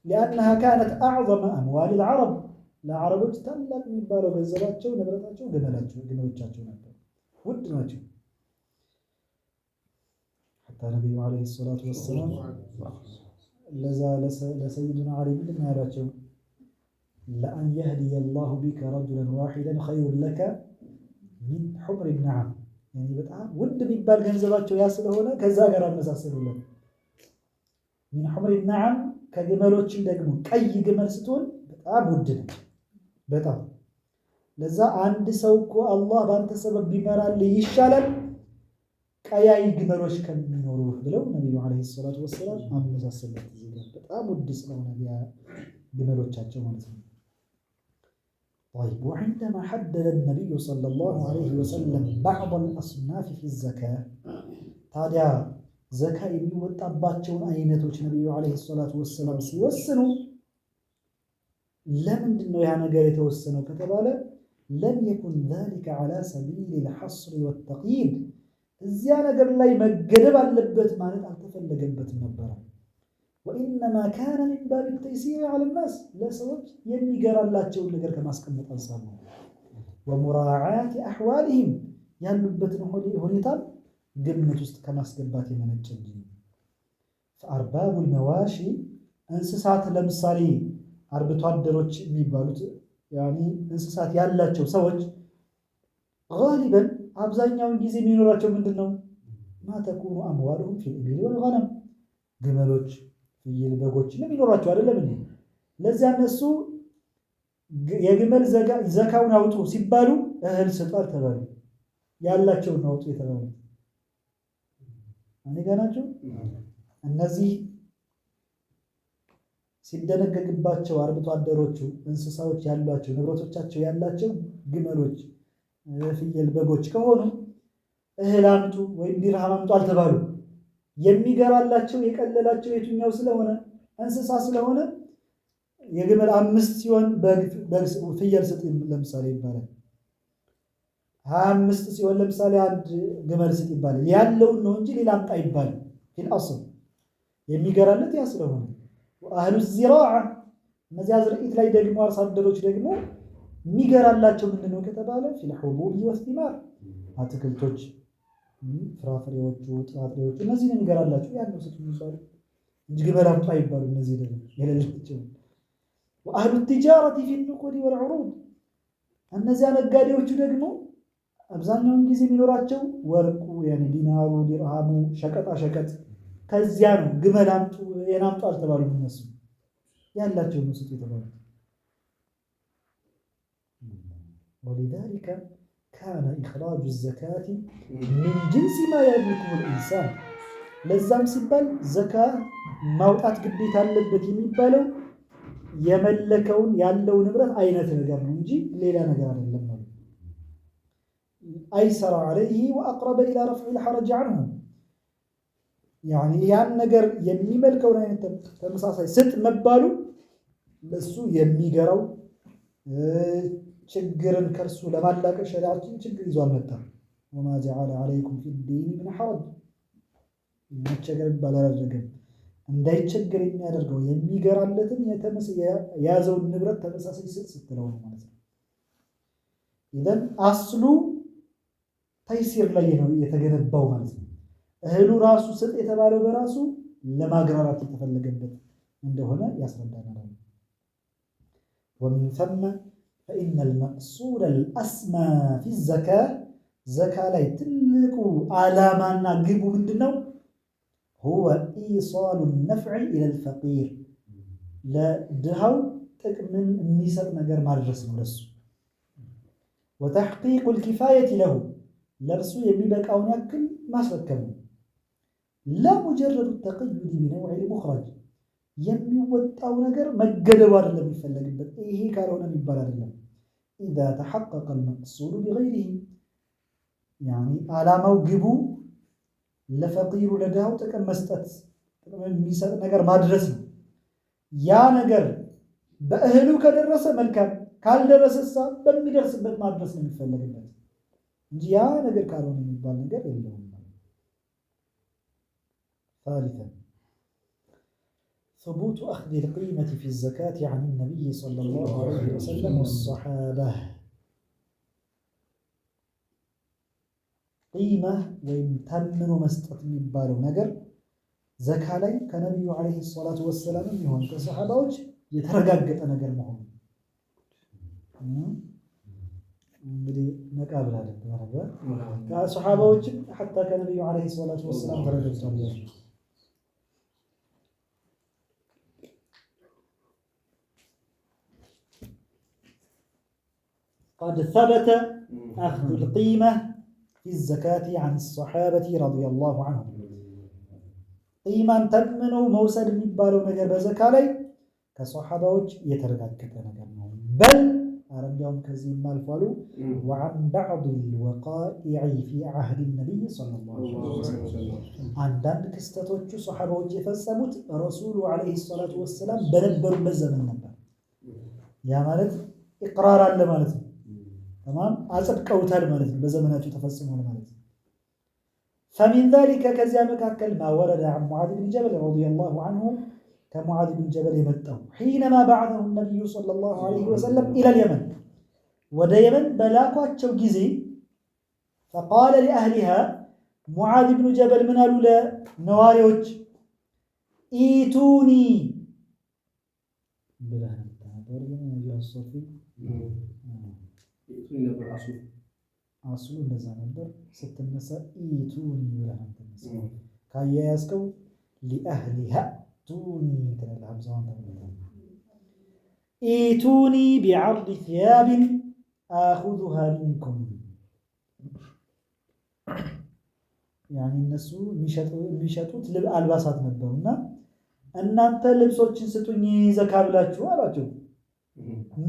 لأنها كانت أعظم أموال العرب፣ ለዓረቦች ታላቅ የሚባለው ገንዘባቸው ንብረታቸው ግመሎቻቸው ነበር፣ ውድ ናቸው። حتى ነቢዩ عليه الصلاة والسلام ለዛ ለሰይዱና ዓሊ ምንድን ነው ያሏቸው? لأن يهدي الله بك رجلا واحدا خير لك من حمر النعم። በጣም ውድ የሚባል ገንዘባቸው ያ ስለሆነ ከዛ ጋር አመሳሰሉለት። من حمر النعم ከግመሎችን ደግሞ ቀይ ግመል ስትሆን በጣም ውድ ነች። በጣም ለዛ አንድ ሰው እኮ አላህ በአንተ ሰበብ ቢመራልህ ይሻላል ቀያይ ግመሎች ከሚኖሩ ብለው ነቢዩ عليه الصلاة والسلام አመሳሰሉት። እዚህ ጋር በጣም ውድ ስለሆነ ግመሎቻቸው ማለት ነው። طيب وعندما حدد النبي صلى الله عليه وسلم بعض الأصناف في الزكاة፣ ታዲያ ዘካ የሚወጣባቸውን አይነቶች ነቢዩ عليه الصلاة والسلام ሲወስኑ ለምንድን ነው ያ ነገር የተወሰነው ከተባለ لم يكن ذلك على سبيل الحصر والتقييد፣ እዚያ ነገር ላይ መገደብ አለበት ማለት አልተፈለገበትም ነበረ። وإنما كان من باب التيسير على الناس፣ ለሰዎች የሚገራላቸውን ነገር ከማስቀመጥ አንፃር ነው። ومراعاة أحوالهم፣ ያሉበትን ሁኔታም ግምት ውስጥ ከማስገባት የመነጨ እንጂ። فأرباب المواشي፣ እንስሳት ለምሳሌ አርብቶ አደሮች የሚባሉት ያኒ እንስሳት ያላቸው ሰዎች غالبا አብዛኛውን ጊዜ የሚኖራቸው ምንድን ነው? ما تكون أموالهم في الإبل والغنم፣ ግመሎች፣ ፍየል፣ በጎች ነው የሚኖራቸው አይደለም እንዴ? ለዚያ እነሱ የግመል ዘካውን አውጡ ሲባሉ እህል ስጡ አልተባሉ፣ ያላቸውን አውጡ የተባሉ። እኔ ጋ ናቸው። እነዚህ ሲደነገግባቸው አርብቶ አደሮቹ እንስሳዎች ያሏቸው ንብረቶቻቸው ያላቸው ግመሎች፣ ፍየል፣ በጎች ከሆኑ እህል አምጡ ወይም ዲርሃም አምጡ አልተባሉ። የሚገራላቸው የቀለላቸው የቱኛው ስለሆነ እንስሳ ስለሆነ የግመል 5 ሲሆን ፍየል ስጥ ለምሳሌ ይባላል። 25 ሲሆን ለምሳሌ አንድ ግመል ስጥ ይባላል። ያለውን ነው እንጂ ሌላ አምጣ ይባላል። في الأصل የሚገራለት ያ ስለሆነ أهل الزراعة እነዚያ ዝርኢት ላይ ደግሞ አርሶ አደሮች ደግሞ የሚገራላቸው ምንድነው ከተባለ في الحبوب والثمار አትክልቶች፣ ፍራፍሬዎቹ፣ ጥራጥሬዎቹ እነዚህ ነው የሚገራላቸው። ያን ነው ስጡ የሚባሉ እንጂ ግመል አምጡ አይባሉ። እነዚህ ደግሞ የሌላቸው وأهل التجارة في النقود والعروض እነዚያ ነጋዴዎቹ ደግሞ አብዛኛውን ጊዜ የሚኖራቸው ወርቁ ያኔ ዲናሩ፣ ዲርሃሙ፣ ሸቀጣ ሸቀጥ ከዚያ ነው። ግመል አምጡ የናምጡ አልተባሉም። እነሱ ያላቸው ነው ስጡ የተባሉት። ولذلك كان إخراج الزكاة من جنس ما يملكه الإنسان ለዛም ሲባል ዘካ ማውጣት ግዴታ አለበት የሚባለው የመለከውን ያለው ንብረት አይነት ነገር ነው እንጂ ሌላ ነገር አይደለም ማለት أيسر عليه وأقرب إلى رفع الحرج عنه يعني ያን ነገር የሚመልከውን አይነት ተመሳሳይ ስጥ መባሉ ለሱ የሚገራው ችግርን ከርሱ ለማላቀቅ ሸሪዓችን ችግር ይዞ አልመጣም። وما جعل عليكم في الدين من حرج መቸገር የሚባል አላደረገም። እንዳይቸገር የሚያደርገው የሚገራለትን የያዘውን ንብረት ተመሳሳይ ስጥ ስትለው ነው ማለት ነው። ኢዘን አስሉ ተይሲር ላይ ነው የተገነባው ማለት ነው። እህሉ ራሱ ስጥ የተባለው በራሱ ለማግራራት የተፈለገበት እንደሆነ ያስረዳናል። ومن ثم فإن المقصود الأسمى في الزكاة ዘካ ላይ ትልቁ ዓላማና ግቡ ምንድነው? هو إيصال النفع إلى الفقير ለድሃው ጥቅምን የሚሰጥ ነገር ማድረስ ነው ለሱ። وتحقيق الكفاية له ለእርሱ የሚበቃውን ያክል ማስረከብ ነው። لا مجرد التقيد بنوع المخرج የሚወጣው ነገር መገደቡ አይደለም የሚፈለግበት፣ ይሄ ካልሆነ የሚባል አይደለም። إذا تحقق المقصود بغيره يعني ዓላማው ግቡ ለፈቂሩ ለድሃው ጥቅም መስጠት ጥቅም የሚሰጥ ነገር ማድረስ ነው። ያ ነገር በእህሉ ከደረሰ መልካም፣ ካልደረሰሳ በሚደርስበት ማድረስ ነው የሚፈለግበት እንጂ ያ ነገር ካልሆነ የሚባል ነገር የለውም። ثالثا ثبوت أخذ القيمة في الزكاة عن النبي صلى الله عليه وسلم والصحابة قيمة ወይም ተምኖ መስጠት የሚባለው ነገር ዘካ ላይ ከነቢዩ ዓለይሂ ሰላቱ ወሰላም ይሆን ከሰሃባዎች የተረጋገጠ ነገር መሆኑ እንግዲህ ነቃ ብላለህ ነበር። ከሰሃባዎችም ሐታ ከነቢዩ ዓለይሂ ሰላቱ ወሰላም ተረጋግጧል። قد ثبت أخذ القيمة في الزكاة عن الصحابة رضي الله عنهم ቂማን ተምኖ መውሰድ የሚባለው ነገር በዘካ ላይ ከሰሓባዎች የተረጋገጠ ነገር ነው። በል ኧረ እንዲያውም ከዚህም አልፎ አሉ وعن بعض الوقائع في عهد النبي صلى الله عليه وسلم አንዳንድ ክስተቶቹ ሰሓባዎች የፈጸሙት ረሱሉ عليه الصلاة والسلام በነበሩበት ዘመን ነበር። ያ ማለት إقرار አለ ማለት ነው። ተማም አጽድቀውታል ማለት ነው። በዘመናቸው ተፈጽሟል ማለት ነው። فمن ذلك ከዚያ መካከል ما ورد عن معاذ بن جبل رضي الله عنه ከሙዓዝ ብን ጀበል የመጣው حينما بعثه النبي صلى الله عليه وسلم إلى اليمن ወደ የመን በላኳቸው ጊዜ فقال لأهلها ሙዓዝ ብኑ ጀበል ምን አሉ ለነዋሪዎች ائتوني ብለህ ነበር አስሉ አስሉ እንደዛ ነበር። ስትነሳ ائتوني ብለህ ነው የምትነሳው። ካያያዝከው لأهلها ائتوني ትላለህ። ሀምዛዋን ተመልከት። ائتوني بعرض ثياب آخذها منكم ያኒ እነሱ የሚሸጡት አልባሳት ነበሩና እናንተ ልብሶችን ስጡኝ ዘካ ብላችሁ አሏቸው።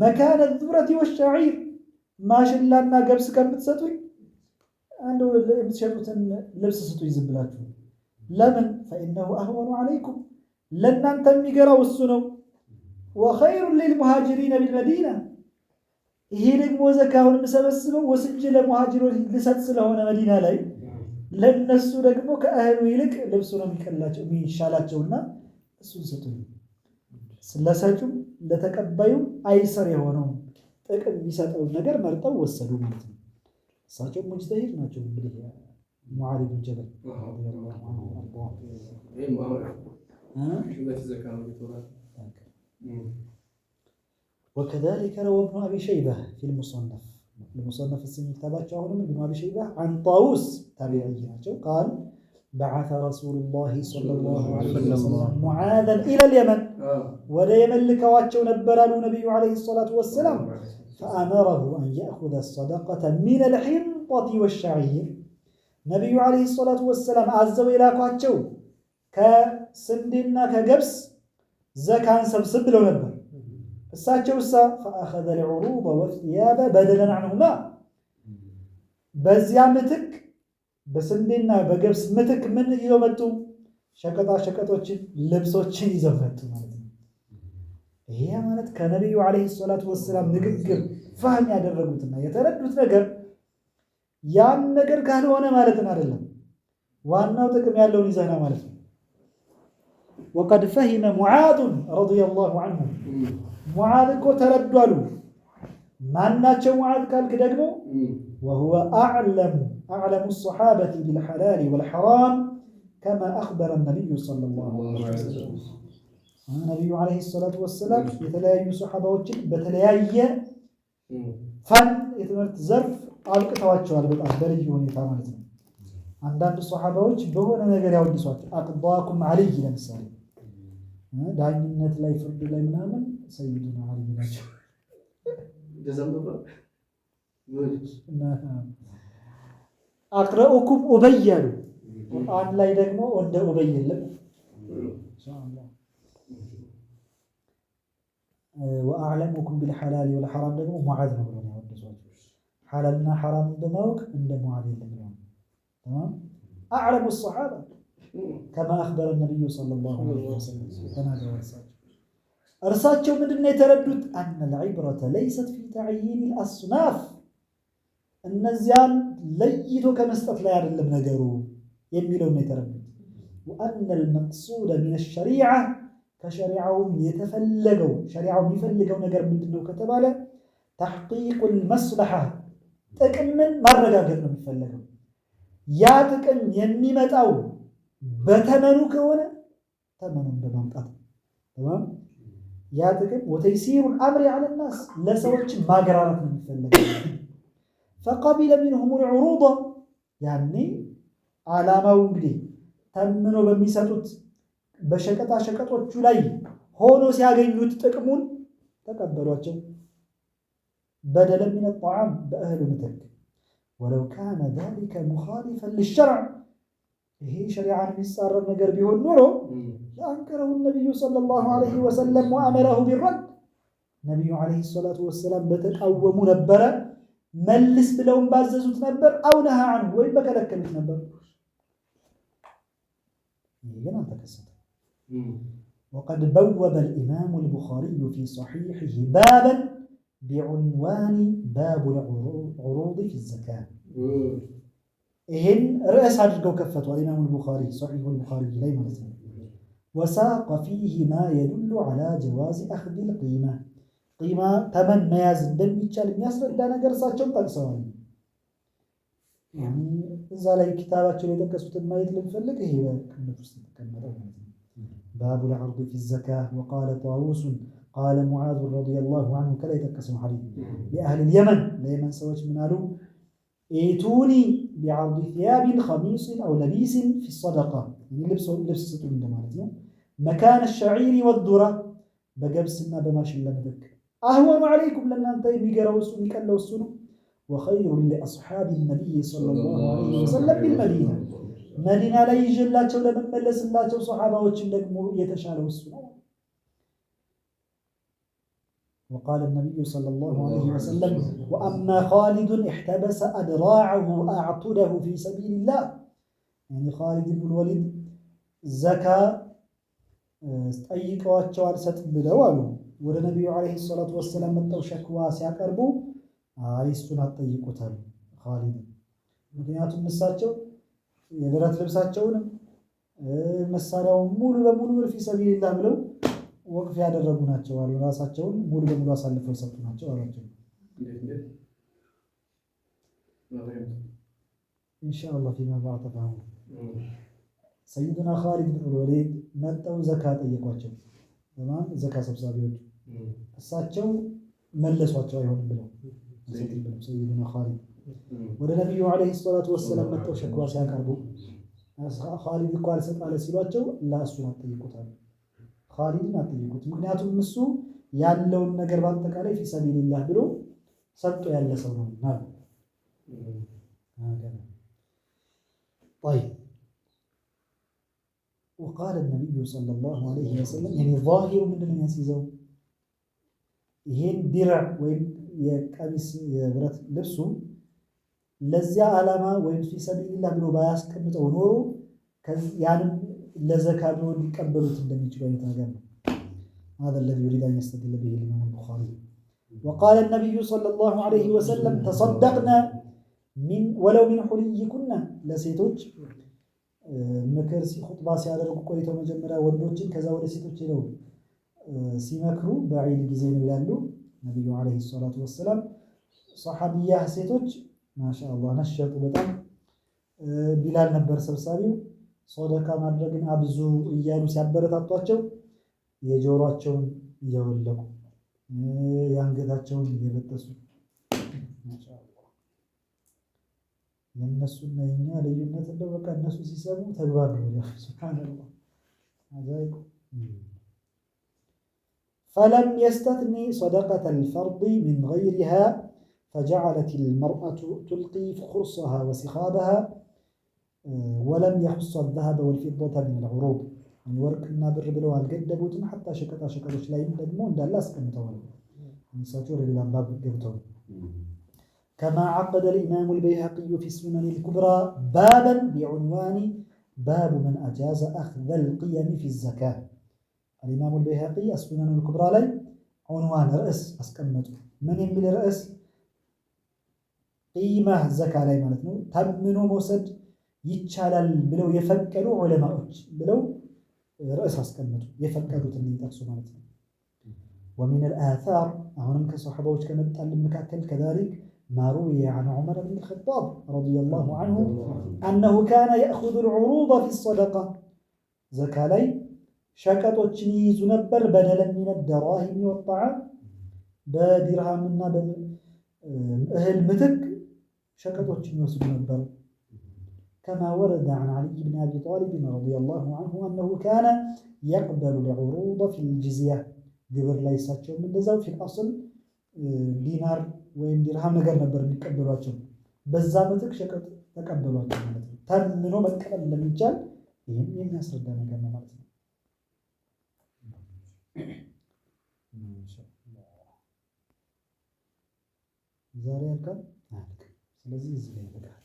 መካነ ዙረት ወሸዒር ማሽላና ገብስ ከምትሰጡኝ አንዱ የምትሸጡትን ልብስ ስጡኝ ዝም ብላችሁ። ለምን? ፈኢነሁ አህወኑ ዓለይኩም ለእናንተ የሚገራው እሱ ነው። ወኸይሩን ሊልሙሃጅሪነ ቢልመዲና ይሄ ደግሞ ዘካውን የምሰበስበው ወስጄ ለሙሃጅሮች ልሰጥ ስለሆነ መዲና ላይ ለነሱ ደግሞ ከእህሉ ይልቅ ልብሱ ነው የሚቀላቸው የሚሻላቸውና እሱን ስጡኝ። ለሰጩም ለተቀባዩም አይሰር የሆነው ጥቅም የሚሰጠውን ነገር መርጠው ወሰዱ ማለት ነው። እሳቸው ሙጅተሂድ ናቸው። እንግዲህ ሙዓዝ ብን ጀበል رضي الله عنه وأرضاه። وكذلك روى ابن أبي شيبة في المصنف المصنፍ ስም ክታባቸው አሁንም ኢብኑ አቢ ሸይባ عن طاووس ታቢዒ ናቸው። قال بعث رسول الله صلى الله عليه وسلم معاذا إلى اليمن ወደ የመን ልከዋቸው ነበር አሉ ነቢዩ عليه الصلاة والسلام። فأمره أن يأخذ الصدقة من الحنطة والشعير ነቢዩ عليه الصلاة والسلام አዘው የላኳቸው ከስንዴና ከገብስ ዘካን ሰብስብ ብለው ነበር። እሳቸው እሳ فأخذ العروض والثياب بدلا عنهما በዚያ ምትክ በስንዴና በገብስ ምትክ ምን ይዘው መጡ? ሸቀጣ ሸቀጦችን፣ ልብሶችን ይዘው መጡ ማለት ነው። ይሄ ማለት ከነቢዩ عليه الصلاة والسلام ንግግር فهم ያደረጉትና የተረዱት ነገር ያን ነገር ካልሆነ ማለትን አይደለም። ዋናው ጥቅም ያለውን ይዘህና ማለት ነው። وقد فهم معاذ رضي الله عنه ሙዓዝ እኮ ተረዱ አሉ። ማናቸው ሙዓዝ ካልክ ደግሞ وهو أعلم الصحابة بالحلال والحرام كما أخبر النبي صلى الله عليه وسلم። ነቢዩ عليه الصلاة والسلام የተለያዩ ሰሓባዎችን በተለያየ فن የትምህርት ዘርፍ አብቅተዋቸዋል። በጣም በልዩ ሁኔታ ማለት ነው። አንዳንድ ሰሓባዎች በሆነ ነገር ያወድሷቸው። أقضاكم علي ለምሳሌ ዳኝነት ላይ ፍርድ ላይ ምናምን ሰይዱና ዓሊይ ናቸው። أقرؤكم أبي አሉ። ቁርአን ላይ ደግሞ እንደ ኡበይ የለም። وأعلمكم بالحلال والحرام ደግሞ ሙዓዝ ነው ብለው ያወደሷቸው። ሐላልና ሐራምን በማወቅ እንደ ሙዓዝ የለም ብለው تمام። أعلم الصحابة كما أخبر النبي صلى الله عليه وسلم ተናግረዋል። እርሳቸው ምንድን ነው የተረዱት? أن العبرة ليست في تعيين الأصناف እነዚያን ለይቶ ከመስጠት ላይ አይደለም ነገሩ የሚለውን ነው የተረዱት። وأن المقصود من الشريعة ከሸሪዓውም የተፈለገው ሸሪዓው የሚፈልገው ነገር ምንድን ነው ከተባለ تحقيق المصلحة ጥቅምን ማረጋገጥ ነው የሚፈለገው። ያ ጥቅም የሚመጣው በተመኑ ከሆነ ተመኑን በማምጣት ነው። ያ ጥቅም وتيسير الأمر على الناس ለሰዎች ማገራራት ነው የሚፈለገው። فقبل منهم العروض ያኔ ዓላማው እንግዲህ ተምኖ በሚሰጡት በሸቀጣ ሸቀጦቹ ላይ ሆኖ ሲያገኙት ጥቅሙን ተቀበሏቸው። بدلا من الطعام በእህሉ ምትክ ولو كان ذلك مخالفا للشرع ይሄ ሸሪዓን የሚጻረር ነገር ቢሆን ኖሮ لأنكره النبي صلى الله عليه وسلم وأمره بالرد ነቢዩ عليه الصلاة والسلام በተቃወሙ ነበረ፣ መልስ ብለውም ባዘዙት ነበር። أو نهى عنه ወይም በከለከሉት ነበር። ይህ ግን አልተከሰተም። وقد بوب الإمام البخاري في صحيحه بابا بعنوان باب العروض في الزكاة። ይህን ርዕስ አድርገው ከፈቱ አልኢማሙ አልቡኻሪ ሰሒሑ አልቡኻሪ ላይ ማለት ነው። وساق فيه ما يدل على جواز أخذ القيمة قيمة ተመን መያዝ እንደሚቻል የሚያስረዳ ነገር እሳቸውም ጠቅሰዋል። እዛ ላይ ኪታባቸው የጠቀሱትን ማየት ልንፈልግ ይሄ በቅንፍ ውስጥ የተቀመጠው ማለት ነው። باب العرض في الزكاة وقال طاووس قال معاذ رضي الله عنه ከላይ የጠቀሰው ሐዲስ لأهل اليمن ለየመን ሰዎች ምን አሉ? ائتوني بعرض ثياب خميص أو لبيس في الصدقة ልብስ ስጡኝ እንደማለት ነው። مكان الشعير والذرة በገብስና በማሽላ ምትክ أهون عليكم ለእናንተ የሚገራው እሱ የሚቀለው እሱ ነው። وخير لأصحاب النبي صلى الله عليه وسلم بالمدينة መዲና ላይ ይዤላቸው ለመመለስላቸው ሶሐባዎችም ደግሞ የተሻለው እሱ ነው። وقال النبي صلى الله عليه وسلم وأما خالد احتبس أدراعه أعطده في سبيل الله يعني ኻሊድ ብን ወሊድ ዘካ ጠይቀዋቸው አልሰጥም ብለው አሉ። ወደ ነቢዩ عليه الصلاة والسلام መጥተው ሸክዋ ሲያቀርቡ አይ እሱን አትጠይቁት አሉ ኻሊድ። ምክንያቱም እሳቸው የብረት ልብሳቸውንም መሳሪያውን ሙሉ በሙሉ في سبيل الله ብለው ወቅፍ ያደረጉ ናቸው አሉ። ራሳቸውን ሙሉ በሙሉ አሳልፈው የሰጡ ናቸው አሏቸው። እንዴት ما فهمت። إن شاء الله فيما بعد ተፋሁም። ሰይዱና ኻሊድ ብን ወሊድ መጥተው ዘካ ጠየቋቸው። በማን ዘካ ሰብሳቢዎቹ እሳቸው መለሷቸው፣ አይሆንም ብለው አንሰጥም ብለው ሰይዱና ኻሊድ ወደ ነቢዩ عليه الصلاة والسلام መጥተው ሸክዋ ሲያቀርቡ ኻሊድ እኮ አልሰጥ አለ ሲሏቸው ላ እሱን አትጠይቁት አሉ። ኻሊድን አትጠይቁት፣ ምክንያቱም እሱ ያለውን ነገር በአጠቃላይ في سبيل الله ብሎ ሰጥቶ ያለ ሰው ነው አሉ። طيب وقال النبي صلى الله عليه وسلم يعني ظاهሩ ምንድን ነው የሚያስይዘው? ይሄን درع ወይም የቀሚስ የብረት ልብሱ ለዚያ ዓላማ ወይም في سبيل الله ብሎ ባያስቀምጠው ኖሮ ያንም ለዘካ ብሎ ሊቀበሉት እንደሚችሉ አይነት ነገር ነው። هذا الذي يريد أن يستدل به الإمام البخاري. وقال النبي صلى الله عليه وسلم تصدقن من ولو من حليكن ለሴቶች ምክር ኹጥባ ሲያደርጉ ቆይተው መጀመሪያ ወንዶችን ከዛ ወደ ሴቶች ሄደው ሲመክሩ በዒድ ጊዜ ነው ይላሉ ነቢዩ عليه الصلاة والسلام። ሰሓቢያ ሴቶች ማሻአላህ ነሸጡ በጣም። ቢላል ነበር ሰብሳቢው። ሶደቃ ማድረግን አብዙ እያሉ ሲያበረታቷቸው የጆሯቸውን እያወለቁ የአንገታቸውን እየበጠሱ ማሻአላህ። የእነሱና የኛ ልዩነት እንደው በቃ እነሱ ሲሰሙ ተግባር ነው። سبحان الله አጃኢብ። فلم يستثن صدقة الفرض من غيرها فجعلت المرأة تلقي خرصها وسخابها ولم يخص الذهب والفضة من العروض ወርቅና ብር ብለው አልገደቡትም። حتى ሸቀጣ ሸቀጦች ላይም ደግሞ እንዳለ አስቀምጠዋል። እሳቸው ወደ ሌላ ባብ ገብተው كما عقد الإمام البيهقي في السنن الكبرى بابا بعنوان باب من أجاز أخذ القيم في الزكاة። الإمام البيهقي السنن الكبرى ላይ عنوان ርዕስ አስቀመጡ። ምን የሚል ርዕስ? قيمة ዘካ ላይ ማለት ነው። ተምኖ መውሰድ ይቻላል ብለው የፈቀዱ ዑለማዎች ብለው ርዕስ አስቀመጡ። የፈቀዱትን ሊጠቅሱ ማለት ነው። ومن الآثار አሁንም ከሰሓባዎች ከመጣልን መካከል كذلك ما روي عن عمر بن الخطاب رضي الله عنه أنه كان يأخذ العروض في الصدقة ዘካ ላይ ሸቀጦችን ይይዙ ነበር። بدلا من الدراهم والطعام በዲርሃምና እህል ምትክ ሸቀጦችን ይወስዱ ነበር። كما ورد عن علي بن أبي طالب رضي الله عنه أنه كان يقبل العروض في الجزية ግብር ላይ እሳቸውም እንደዛው في الأصل ዲናር ወይም ዲርሃም ነገር ነበር የሚቀበሏቸው። በዛ ምትክ ሸቀጥ ተቀበሏቸው ማለት ነው። ተምኖ መቀበል እንደሚቻል ይህም የሚያስረዳ ነገር ነው ማለት ነው። ዛሬ ያልቃል አያልቅም። ስለዚህ እዚህ ላይ ይበቃል።